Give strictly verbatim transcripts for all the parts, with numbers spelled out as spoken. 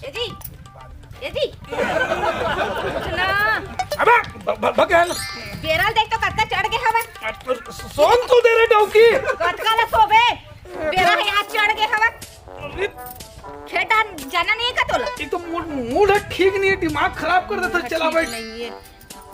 ए जी, ए जी, सुना। अबे, भ-, भ-, भगेल। बेरा ल देख तो कतका चढ़ गे हवय। सोन तो दे रे डौकी। कतका ल सोबे? बेरा ह आज चढ़ गे हवय। अरे। खेत डहन जाना नहीं हे का तोला? ये तो मूड, मूड ह ठीक नहीं हे, दिमाग खराब कर देथे। हाँ, चला ठीक बैठ। नहीं हे।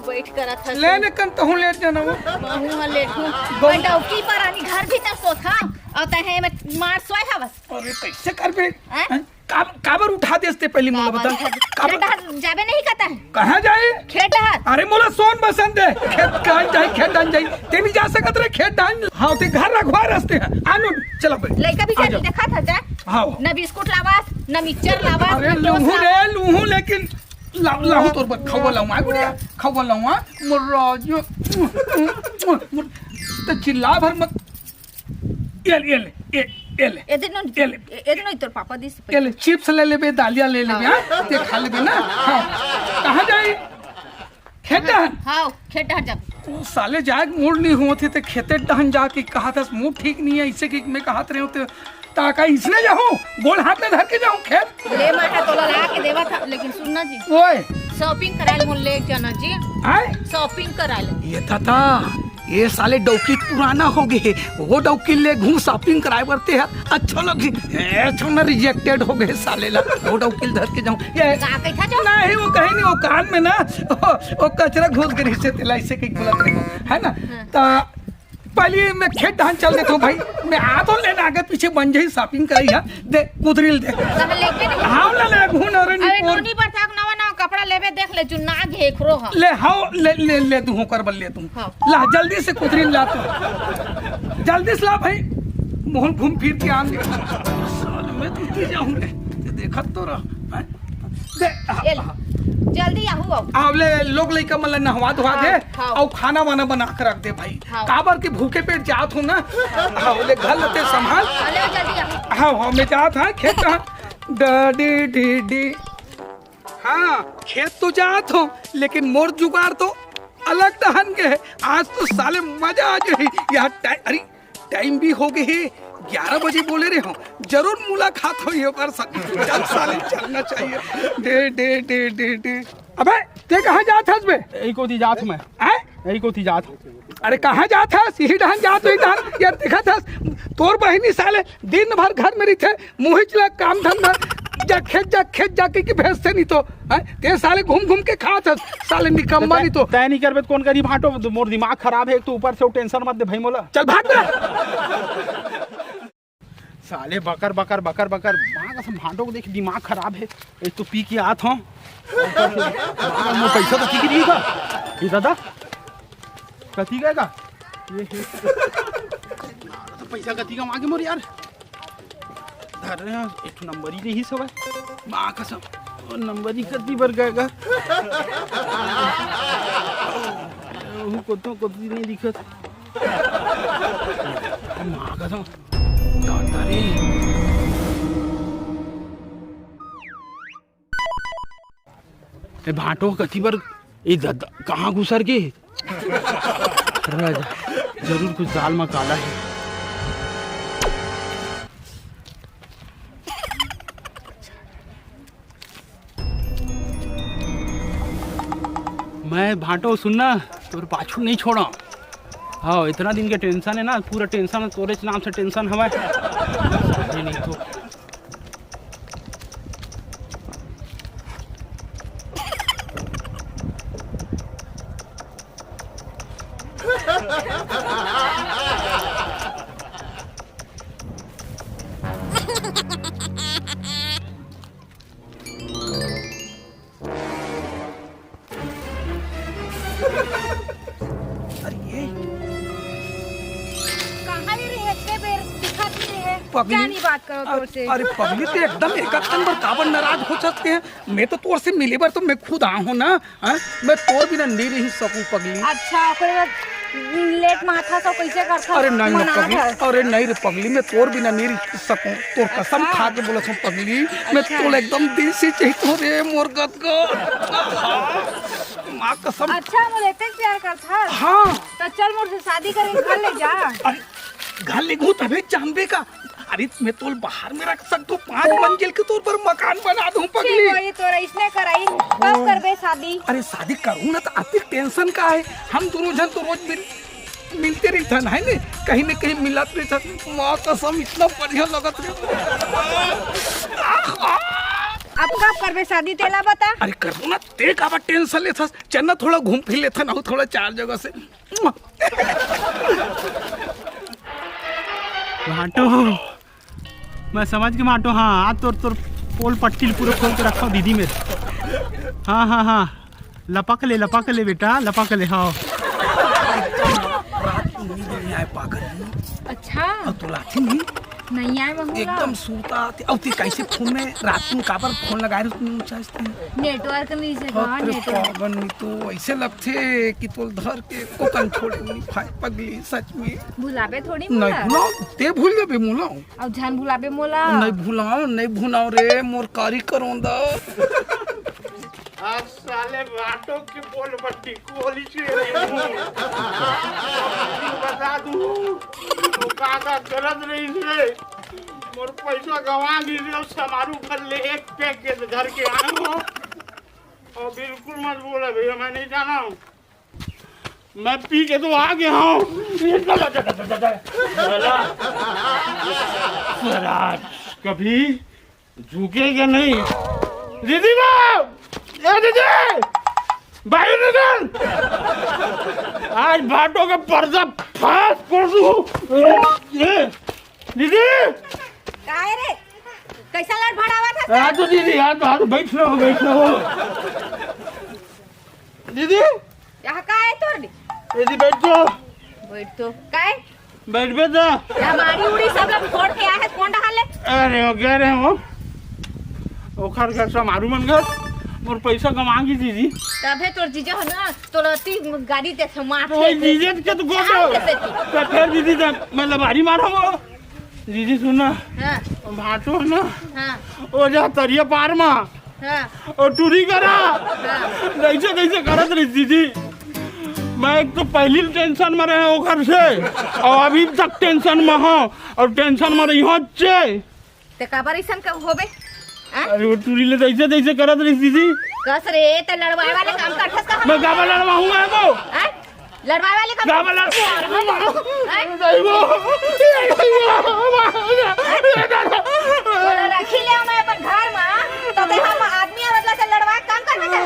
बैठ करत हस। ले ने कन तहूँ लेट जाना वो। महूँ ह लेट हूँ। गौ- मैं डौकी पर आनी घर भीतर सोत हँव, अउ तहें में मार सोए हवस। अरे, कैसे करबे? हैं? हैं? का-, काबर उठा देस ते पहली मोला काबर बता। उठा दे-, काबर? खेत डहर जाबे नहीं कहता है। कहाँ जाए? खेत डहर। अरे, मोला सोन बसन दे। खेत डहन जाई, खेत डहन जाई। ते नहीं जा सकत रे खेत डहन। हाँ, ते घर रखवा रस्ते हैं। आनो, चला भाई। लइका भी आ चल जा। देखा था जा। हाँ। न बिस्कुट लावास, न मिक्सचर लावास, अरे, न टोस्ट लूहूँ लावास। रे, लूहूँ, लेकिन ला-, लाहूँ तोर बर, खवा लाहूँ, आ गुड़िया, खवा लाहूँ, आ, मोर राजू, मोर, त चिल्ला भर मत, ये ले, ये ले, ये, ये ले, ये दे न, ये ले, ये दे न, तोर पापा दिस ये ले, चिप्स ले लेबे, दालिया ले लेबे, हाँ। हाँ, ते खा लेबे ना, हाँ, कहाँ जाई? खेत डहन? हाँ, खेत डहन जा। ओ साले जाए के मूड नहीं होत हे, ते खेते डहन जाके कहा था, मूड ठीक नहीं हे, ऐसे कि मैं कहा रहे होते, ता का इसने जाहूँ, गोल हाथ में धर के जाहूँ खेत। ले, मैं हा तोला ला के देवत हा, लेकिन सुन ना जी। ओए। शॉपिंग कराए ले मोला ले जाना जी। आए? शॉपिंग कराए ले। ये दादा, ये साले डौकी पुराना हो गे हे, वो डौकी ले घूम शॉपिंग कराए बर ते हा, अच्छा लग, ए, छोड़ ना, रिजेक्टेड हो गे साले ला, वो डौकी धर के जाहूँ। ये का कहिथा जो? नहीं, वो कहीं नहीं, वो कान में ना, वो, वो कचरा घुस गे रिहिसे तेला, ऐसे कहीं बोलत रहे हो, है ना? हाँ। ता पहली मैं खेत डहन चल देथों भाई, मैं आथों लेना आगे पीछे बन जाही शॉपिंग करई हा, दे कुदरी ल दे। तब लेके नहीं। हाँ, ले ले, घून और अरे निपोर। नोनी बर थाक नवा नवा कपड़ा लेबे देख ले, जुन्ना घेखरो हा। ले, हाँ, ले, ले, ले तू होकर बल ले तू। हाँ। ला, जल्दी से कुदरी ला तू। जल्दी से ला भाई, मोहन घूम फिर के आन दे। साल में तू की जाऊंगे, देखत तो रह। हैं? दे, आ, ए ले, आ। जल्दी आहू आओ। आओ ले, लोग लइका मन ला नहवा धोवा दे, हाँ, हाँ। अउ खाना वाना बना के रख दे भाई। हाँ। काबर के भूखे पेट जात हूँ ना। हाँ, ले घर लते संभाल। हाँ, ले जल्दी आओ। हाँ, हाँ, मैं जात हाँ खेत हाँ। ड, डी, डी, डी। हाँ, खेत तो जात हूँ, लेकिन मोर जुगाड़ तो अलग डहन के हे। आज तो साले मजा आ जाही। यहाँ टाइ-, अरे, टाइम भी हो गे हे, ग्यारह बजे बोले रहे हो, जरूर मुलाकात होही ओकर साथ। चल साले, चलना चाहिए। Day, day, day, day, day. अबे, ते कहाँ जात हस बे? यही कोती जात मैं। आय? यही कोती जात हूँ। अरे, कहाँ जात हस? यही डहन जात, यही डहन। यार, देखत हस, तोर बहिनी साले दिन भर घर में रहिथे, मुहिच ला काम धंधा, जा खेत जा, खेत जा कहिके भेजथे नहीं तो, हैं? ते साले घूम घूम के खात हस, साले निकम्मा नहीं तो। तय नहीं करबे त कोन करी भांटो, मोर दिमाग खराब हे, एक तो ऊपर से वो टेंशन मत दे भाई मोला। चल भाग बे। साले बकर बकर बकर बकर, माँ कसम भांटो के देख दिमाग खराब हे, एक तो पी के आत हूँ। मोर पैसा तो ठीक ही नहीं का, ये दादा, कती गए का? ये हे। तो पैसा कती का मांगे मोर यार। धर रहे हैं, एक ठो नंबर ही नहीं सवय। माँ कसम, वो नंबर ही कती बर गएगा। वो कोतो कोती नहीं दिखत। माँ कसम, दादा रे। ए भांटो कति बर, ए ददा, कहाँ घुसर गे? राजा, जरूर कुछ दाल मा काला हे। मैं भांटो सुनना, तोर पाछू नहीं छोड़ा। हाँ, इतना दिन के टेंशन हे ना, पूरा टेंशन तोरे नाम से टेंशन हवय। नहीं, नहीं तो अरे ये कहाँ ले रहे? इतने बेर दिखत नहीं रहे। पगली। जानी बात करो तोर से। अरे पगली, ते एकदम एक अक्कन बर काबर नाराज हो सकते हैं? मैं तो तोर से मिले बर तो मैं खुद आया हूँ ना। हाँ? मैं तोर बिना नहीं रह सकूँ पगली। अच्छा, कोई बात, लेट माथा सो कैसे करता? अरे नहीं रे पगली, अरे नहीं रे पगली, मैं तोर बिना नहीं रह सकूँ। तोर कसम खा के बोला हूँ पगली, मैं तोला एकदम दिल से चाहिए रे मोर गदगद। माँ कसम। अच्छा, मोला एतेक प्यार करथस? हाँ। त चल, मोर से शादी करे घर ले जा। अरे, घर ले गो तभे जानबे का। अरे, मैं तोल बाहर में रख सकथों, पाँच मंजिल के तोर बर मकान बना दूँ, पगली। ठीक होही, तोर अइसने कराई, कब करबे शादी? अरे, शादी करूँ ना, त अतिक tension का हे? हम दोनों झन तो रोज मिल, मिलते रहिथन, हे ने? कहीं न कहीं मिलत रहिथन। माँ कसम, इतना बढ़िया लगत रहे। अब कब करबे शादी, तेला बता। अरे, करबो ना, ते काबर tension लेथस? चल ना, थोड़ा घूम फिर लेथन, अउ थोड़ा चार जगह से। भाटो, मैं समझ के भाटो, हाँ, आज तोर, तोर पोल पट्टी पूरा खोल के रखा दीदी में। हाँ, हाँ, हाँ, लपक ले, लपक ले बेटा, लपक ले, हाँ। रात को नींद नहीं आए पागल। अच्छा। अब तो लाठी नहीं। नहीं आए महू ला। एकदम सूता आते। अब ते कैसे फोन में रात को काबर फोन लगाए रहे, तूने ऊंचा इस time? Network नहीं से बात रे network। पागल नहीं तो ऐसे लगथे कि तोल धर के कोकन छोड़े नहीं भाई पगली, सच में। भुलाबे थोड़ी नहीं मोला। भुलाओ, ते भूल जाबे मोला। अब झन भुलाबे मोला। नहीं भुलाओ, नहीं भुलाओ रे, मोर कारी करौंदा। आज साले भाटो के बोल बट्टी गोली छेड़ रही हूँ। बता दूँ, तो का का गलत रही से। मोर पैसा गंवा दी से, समारू घर ले एक पैक के धर के आए हो। और बिल्कुल मत बोला भैया, मैं नहीं जाना हूँ। मैं पी के तो आ गया हूँ। साला, साला, कभी झुकेगा नहीं। दीदी बा, ए दीदी, बाहर निकल। आज भाटो के पर्दा फास कर दूँ। ए, ए, दीदी। काय रे? कैसा लड़भड़ावा था? आ तो दीदी, आ तो, आ तो बैठ रहो, बैठ रहो। दीदी। यहाँ का है तोर? दीदी, बैठ तो। बैठ तो। काय? बैठ बे तो। हमारी उड़ी सब लोग फोड़ के आए हैं, कौन डहाले? अरे, वो कह रहे हो, ओखर घर से मारू मन घर, मोर पैसा गंवा गी दीदी। तभे तोर जीजा हो ना, तोर अति गाड़ी दे से मार तो वही दे। जीजे के तो गोड़ चाल दे से। तो फिर दीदी, मैं लबारी मारा वो। दीदी सुन ना, हाँ। भाटो है ना, हाँ। वो जा तरिया पार मा, हाँ। वो टूरी करा, हाँ। जैसे तैसे करत रही दीदी। मैं एक तो पहली tension में रहे ओखर से, और अभी तक tension में हूँ, और tension में रही हूँ अच्छे। ते काबर अइसन का होबे? हाँ? अरे वो टूरी ले जैसे तैसे करत रही दीदी। कस रे, ते लड़वाए वाले काम करथस का? मैं काबर लड़वाऊंगा वो? हाँ? लड़वाए वाले का का बोला? हैं? नहीं वो। बोला, रखी ले मैं अपन घर में, तो ते हम आदमी है, मतलब, से लड़वा काम करना चाहे।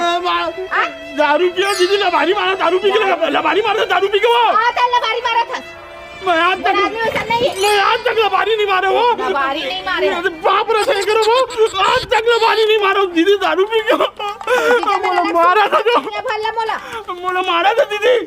हैं? दारू पियो दीदी, लबारी मारा, दारू पी के लगा, लबारी मारा, दारू पी के वो। हाँ, तेल लबारी मारा था। मैं आज तक, मेरा आदमी वैसा नहीं है। मैं आज तक लबारी नहीं मारे वो। लबारी नहीं मारे। ये तो बाप रे, देख रहे वो। आज तक लबारी नहीं मारा दीदी, दारू पी के। दीदी, बोला, मैंने मारा था जो। ये भल्ला बोला। बोला, मारा था दीदी।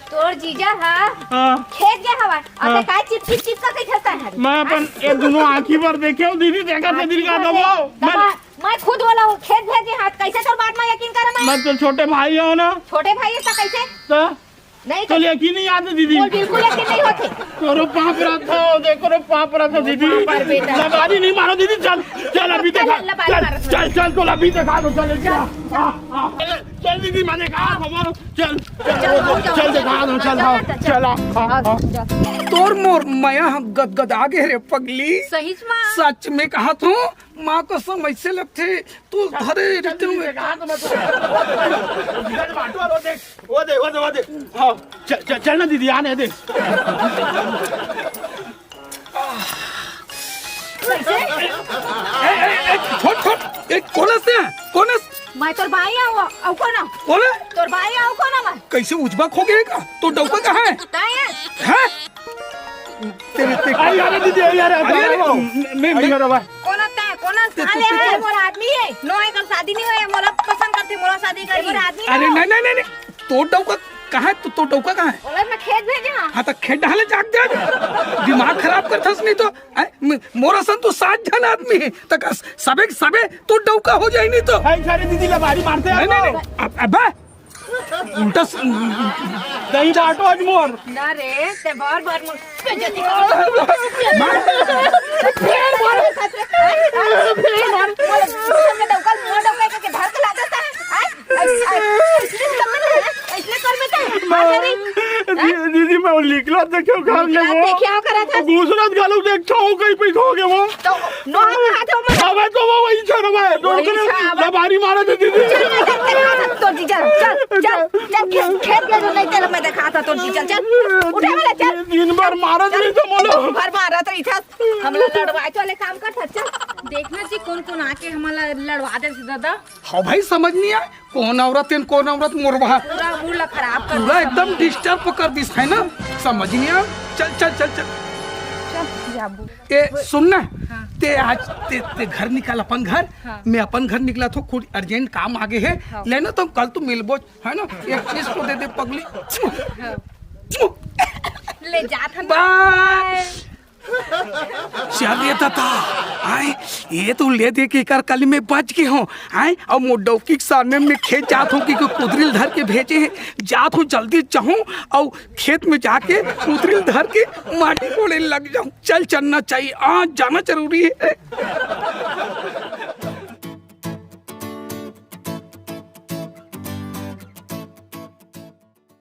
तोर जीजा हा हाँ। खेत गया हवा, अबे हाँ। काय चिप चिप चिप का कइसे हंसता है? मैं अपन ये दोनों आँखी पर देखे हूँ दीदी, देखा था आँखी दीदी का पर दबो। दबा, मैं मैं खुद बोला हूँ, खेत भेजे हाथ, कैसे तोर बात में यकीन करा मैं? मैं तो छोटे भाई हूँ ना। छोटे भाई है तो कैसे? तो नहीं तो तो यकीन नहीं आता दीदी। बोल, बिल्कुल यकीन नहीं होते। करो पाप रहा था, देखो रे पाप रहा था दीदी। पाप रहा बेटा। लबारी नहीं मारो दीदी, चल, चल अभी चल, देखा, लबारी चल, मारो। चल, चल, तो अभी देखा दो, चल, चल। हाँ, हाँ। चल दीदी, मैंने कहा हमारा चल, चल, चल, चल, चल, चल, चल, चल, चल, चल, चल, चल, हाँ, हाँ, चल, हाँ, हाँ। चल। तोर मोर मया ह गदगदा गे रे पगली। सही मा? सच में कहा तू, माँ कसम ऐसे लगथे, तू धरे चल, रिटर्न में। देखा तो मैं तो। इधर बाटो, वो देख, वो दे, वो दे, वो दे। हाँ, चल, चल, चल ना दीदी, आने दे। कैसे? ए, ए, ए, छोड़, छोड़। ए, कोन अस? कोन अस? मैं तोर भाई आऊँ, अउ कोन? कोन? तोर भाई आऊँ, कोन मैं? कैसे उजबक हो गए का? तो डौका कहाँ है? कहाँ है? हैं? तेरे, तेरे अरे यार दीदी, अरे यार, अरे, अरे, अरे, मैं, मैं, अरे यार, भाई। कोन अस? कोन अस? ते, ते, साले ते, है, ते। मोर आदमी है। नो, एकर शादी नहीं होए, मोला पसंद करथे, मोला शादी करी। मोर आदमी अरे, ना। नहीं, नहीं, नहीं, नहीं। तो डौका कहाँ है? तो, तो डौका कहाँ है? ओला मैं खेत भेजे हाँ। हाँ, तो खेत डाले जाके दे। दिमाग खराब करथस नहीं तो। हैं? म-, मोर असन तो सात झन आदमी है, त का सबे के सबे तो डौका हो जाए नहीं तो। भाई, सारे दीदी लबारी मारते हैं नहीं, नहीं, आपको। नहीं। अब, अबे, उल्टा स-, दही बाटो आज मोर। ना रे, ते बार बार मोर बेइज्जती कर। मार। फेर मार। फेर मार। मोर डौका, मोर डौका के घर के लादत है। हैं? ऐ, ऐ, ऐ, मैं, दी-, दीदी, मैं निकला देखे घर ले निकला वो। देखे हो करा था? घुसरत घलो देख छो कहीं पे हो गए वो। तो नोहा कहा था मैं। अबे तो वो वही छो मैं। वही छो, अबे। लबारी मारा था दीदी। चल, मैं देख-, देखा था तोर जीजा। चल, चल, चल, खेत, खेत के जो नहीं तेरा मैं देखा था तोर जीजा। चल, उठा वाला, चल। दिन भर मारा था तो बोलो। दिन भर मारा था इधर। हमला लड़वाए तो वाले काम कर था, चल। देखना जी कौन कौन आके हमला लड़वा दे दादा। हाँ भाई, समझ नहीं आए। कौन औरत है, कौन औरत मोरबा। पूरा मूड ला खराब कर पूरा दिस एकदम हमर। Disturb कर दिस है ना, समझ नहीं आ। चल, चल, चल, चल। चल, जाबो। ए, सुन ना, हाँ। ते आज, ते, ते घर निकल अपन घर, हाँ। मैं अपन घर निकला थो, कुछ urgent काम आगे है, हाँ। लेना तो कल तो मिलबो, है ना, एक kiss तो दे दे पगली। हाँ। ले जात हन। Bye। चल रे दादा, आए, ये तो ले दे के कर कल मैं बच गए हो, आए, अब मोर डौकी के सामने में खेत जात हो कि कोई कुदरिल धर के भेजे हैं, जात हो जल्दी चाहूँ और खेत में जाके कुदरिल धर के माटी कोड़े लग जाऊँ। चल चलना चाहिए, आज जाना जरूरी है।